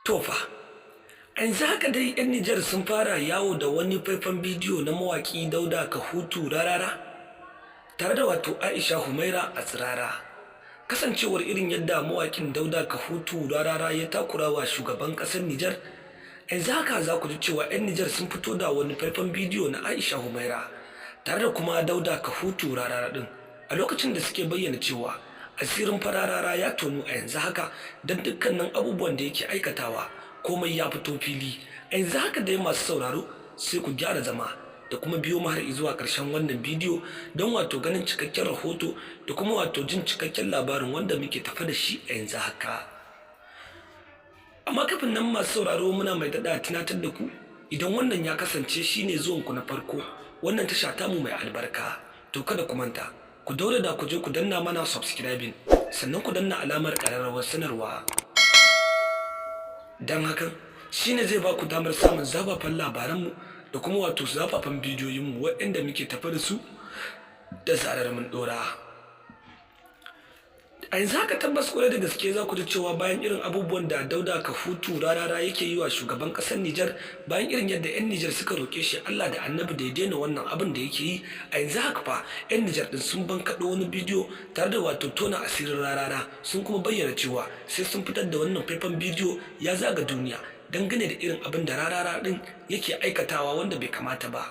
To fa, a yanzu haka dai 'yan Nijar sun fara yawo da wani faifan bidiyo na mawaƙi Dauda Kahutu Rarara tare da wato Aisha Humaira a tsirara. Kasancewar irin yadda mawaƙin Dauda Kahutu Rarara ya takura wa shugaban ƙasar Nijar, a yanzu haka za ku ji cewa 'yan Nijar sun fito da wani faifan bidiyo na Aisha Humaira tare da kuma Dauda Kahutu Rarara ɗin a lokacin da suke bayyana cewa asirin fararara ya tonu a yanzu haka, don dukkanin abubuwan da yake aikatawa komai ya fito fili a yanzu haka dai. Masu sauraro, sai ku gyara zama da kuma biyo mu har zuwa ƙarshen wannan bidiyo don wato ganin cikakken rahoto da kuma wato jin cikakken labarin wanda muke tafa da shi a yanzu haka. Amma kafin nan, masu sauraro, muna mai daɗa tunatar da ku, idan wannan ya kasance shine zuwanku na farko wannan tasha tamu mai albarka, to kada ku manta ku daure da ku je ku danna mana subscribing, sannan ku danna alamar ƙararrawar sanarwa, don hakan shine zai ba ku damar samun zafafan labaranmu da kuma wato zafafan bidiyoyinmu waɗanda muke tafa da su da zarar mun ɗora. A yanzu haka, tabbas kwarai da gaske za ku ji cewa bayan irin abubuwan da Dauda Kahutu Rarara yake yi wa shugaban ƙasar Nijar, bayan irin yadda 'yan Nijar suka roƙe shi Allah da Annabi da ya daina wannan abin da yake yi, a yanzu haka fa 'yan Nijar din sun bankaɗo wani bidiyo tare da wato tona asirin Rarara, sun kuma bayyana cewa sai sun fitar da wannan faifan bidiyo ya zaga duniya dangane da irin abin da Rarara din yake aikatawa wanda bai kamata ba.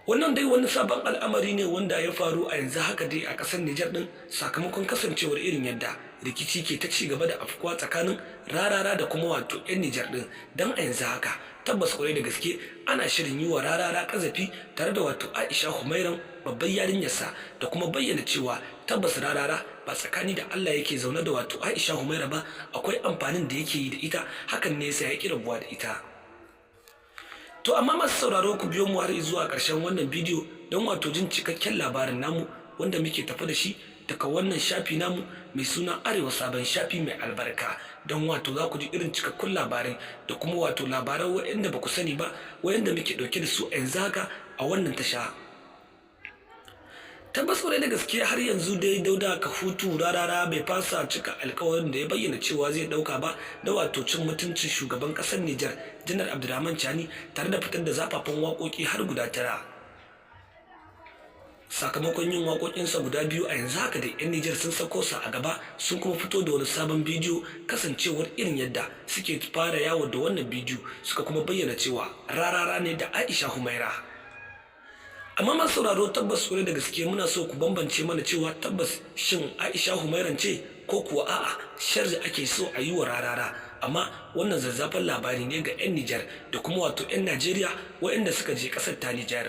Wannan dai wani sabon al'amari ne wanda ya faru a yanzu haka dai a ƙasar Nijar din, sakamakon kasancewar irin yadda rikici ke ta ci gaba da afkuwa tsakanin Rarara da kuma wato 'yan Nijar din. Don a yanzu haka, tabbas kwarai da gaske ana shirin yi wa Rarara kazafi tare da wato Aisha Humairan, babbar yarinyarsa, da kuma bayyana cewa tabbas Rarara ba tsakani da Allah yake zaune da wato Aisha Humaira ba, akwai amfanin da yake yi da ita, hakan ne yasa ya ƙi rabuwa da ita. To amma masu sauraro, ku biyo mu har zuwa ƙarshen wannan bidiyo don wato jin cikakken labarin namu wanda muke tafa da shi daga wannan shafi namu mai suna Arewa Sabon Shafi mai albarka, don wato za ku ji irin cikakkun labarai da kuma wato labaran waɗanda ba ku sani ba waɗanda muke ɗauke da su a yanzu haka a wannan tasha. Tabbas kwarai da gaske, har yanzu dai Dauda Kahutu Rarara bai fasa cika alkawarin da ya bayyana cewa zai dauka ba da wato cin mutuncin shugaban kasar Nijar, Janar Abdurrahman Chani, tare da fitar da zafafan waƙoƙi har guda 9. Sakamakon yin waƙoƙinsa guda 2, a yanzu haka da 'yan Nijar sun sako sa a gaba, sun kuma fito da wani sabon bidiyo. Kasancewar irin yadda suke fara yawo da wannan bidiyo, suka kuma bayyana cewa Rarara ne da Aisha Humaira. Amma masu sauraro, tabbas kwarai da gaske muna so ku bambance mana cewa tabbas shin Aisha Humairan ce ko kuwa a'a, sharri ake so a yi wa Rarara. Amma wannan zazzafan labari ne ga 'yan Nijar da kuma wato 'yan Najeriya waɗanda suka je ƙasar ta Nijar.